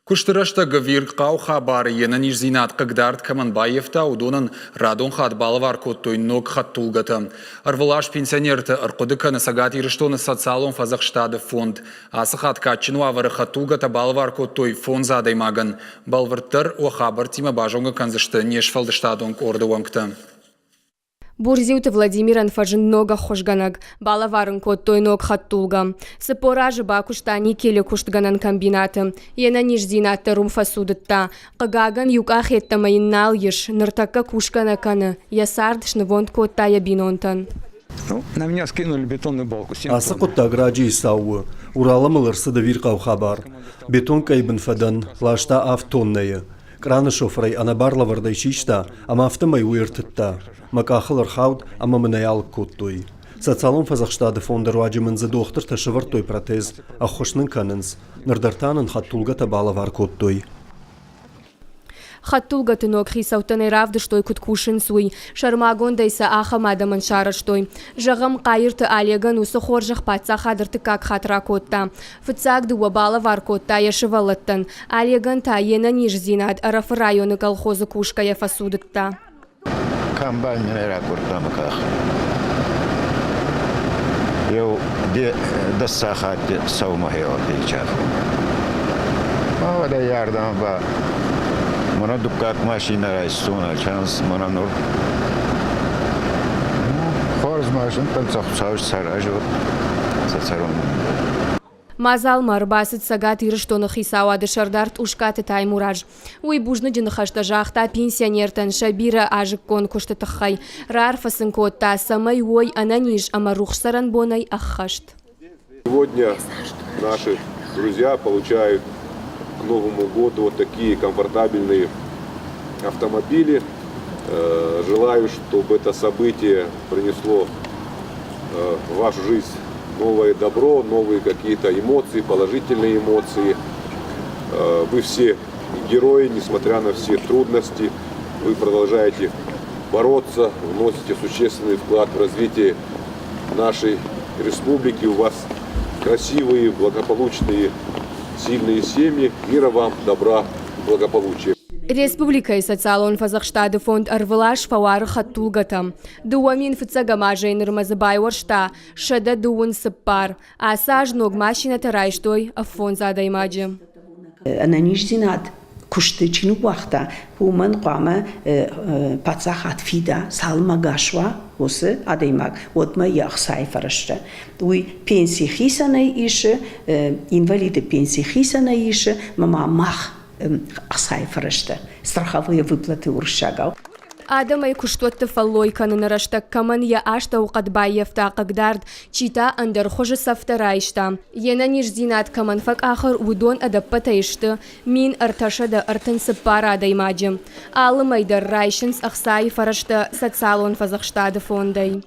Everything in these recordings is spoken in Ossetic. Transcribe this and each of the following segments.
Куысты рӕстӕг ӕвирхъау хабары йе нӕниздзинад хъыгдард кӕмӕн баййӕфта, уыдонӕн радон хатт балӕвар кодтой ног хӕдтулгӕтӕ. Ӕрвылаз пенсионерты ӕрхъуыды кӕны Цӕгат Ирыстоны социалон фӕдзӕхстады фонд. Ацы хатт кадджын уавӕры хӕдтулгӕтӕ балӕвар кодтой фондз адӕймагӕн. Бӕлвырддӕр уӕ хабӕрттимӕ базонгӕ кӕндзысты не сфӕлдыстадон къорды уӕнгтӕ. Бурдзиуты Владимирӕн фӕзынд ног ӕххуысгӕнӕг, балӕвар ын кодтой ног хӕдтулгӕ. 40 азы бакуыста никелы куыстгӕнӕн комбинаты. Йе нӕниздзинад дӕр уым фӕцудыдта. Хъыгагӕн, иу къах йеддӕмӕ йын нал ис, ныртӕккӕ кусгӕ нӕ кӕны, йӕ цард снывонд кодта йӕ бинонтӕн. Ну, на меня скинули бетонную балку. Ацы хъуыддаг раджыйы цау у. Уралы мыл ӕрцыд ӕвирхъау хабар. Бетон къӕйбын фӕдӕн, ласта авд тоннӕйы. Къраны шофырӕй ӕнӕбарлӕвӕрдӕй систа ӕмӕ афтӕмӕй уый ӕртыдта. Мӕ къахыл ӕрхауд ӕмӕ мын ӕй алыг кодтой. Социалон фӕдзӕхстады фонды руаджы мын дзы дохтыртӕ сӕвӕрдтой протез, ӕххуыс нын кӕнынц. Ныр дӕр та нын хӕдтулгӕтӕ балӕвар кодтой. Хӕдтулгӕты ног хицӕуттӕн ӕй равдыстой, куыд кусынц, уый. Сӕрмагондӕй сӕ ахӕм адӕмӕн сарӕзтой. Зӕгъӕм, Хъайырты Олегӕн уыцы хорзӕх паддзахад ӕртыккаг хатт ракодта. Фыццаг дыууӕ балӕвар кодта йӕ сывӕллӕттӕн. Олегӕн та йе нӕниздзинад Ӕрӕфы районы колхозы кусгӕйӕ фӕцудыдта. Комбайнерӕй ракурдта мӕ къах. Еу дӕс сахатти сӕумӕ хеуӕтти чафун. Уӕдӕй ардӕмӕ ба мӕнӕ дуккаг машинӕ райстон, шанс мӕнӕ нур. Хуарз машинтӕн сӕ Хуцау саразӕд сӕ цӕрун. Мадзалмӕ ӕрбацыд Цӕгат Ирыстоны хицауады сӕрдар Тъускаты Таймураз. Уый бузныджы ныхӕстӕ загъта пенсионертӕн сӕ бирӕ азыккон куысты тыххӕй. Раарфӕ сын кодта, цӕмӕй уой ӕнӕниз ӕмӕ рухс цӕрӕнбонӕй ӕххӕст. Сегодня наши друзья получают к Новому году вот такие комфортабельные автомобили. Желаю, чтобы это событие принесло в вашу жизнь новое добро, новые какие-то эмоции, положительные эмоции. Вы все герои, несмотря на все трудности, вы продолжаете бороться, вносите существенный вклад в развитие нашей республики. У вас красивые, благополучные, сильные семьи. Мира вам, добра, благополучия. Республикӕйы социалон фӕдзӕхстады фонд ӕрвылаз фӕуары хӕдтулгӕтӕ. 2000 фыццӕгӕм азӕй нырмӕ дзы байуӕрста 134. Ацы аз ног машинӕтӕ райстой фондз адӕймаджы. Ӕнӕниздзинад куысты чи ныууагъта, уымӕн хъуамӕ паддзахад фида, цалынмӕ гас уа уыцы адӕймаг, уӕдмӕ йӕ ӕхцайы фӕрӕзтӕ. Уый пенси хицӕнӕй исы, инвалиды пенси хицӕнӕй исы, ӕмӕ ма мах ӕхцайы фӕрӕзтӕ, страховые выплаты уырыссагау. Адӕмӕй куыстуӕтты фӕллой кӕныны рӕстӕг кӕмӕн йӕ астӕуыхъӕд баййӕфта хъыгдард, чи та ӕндӕр хуызы цӕфтӕ райста. Йе нӕниздзинад кӕмӕн фӕкъахыр, уыдон ӕдӕппӕтӕй сты 1334 адӕймаджы. Алы мӕй дӕр райсынц ӕхцайы фӕрӕзтӕ социалон фӕдзӕхстады фондӕй.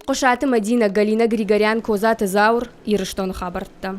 Хъуысаты Мӕдинӕ, Галина Григорян, Козаты Зауыр, Ирыстоны хабӕрттӕ.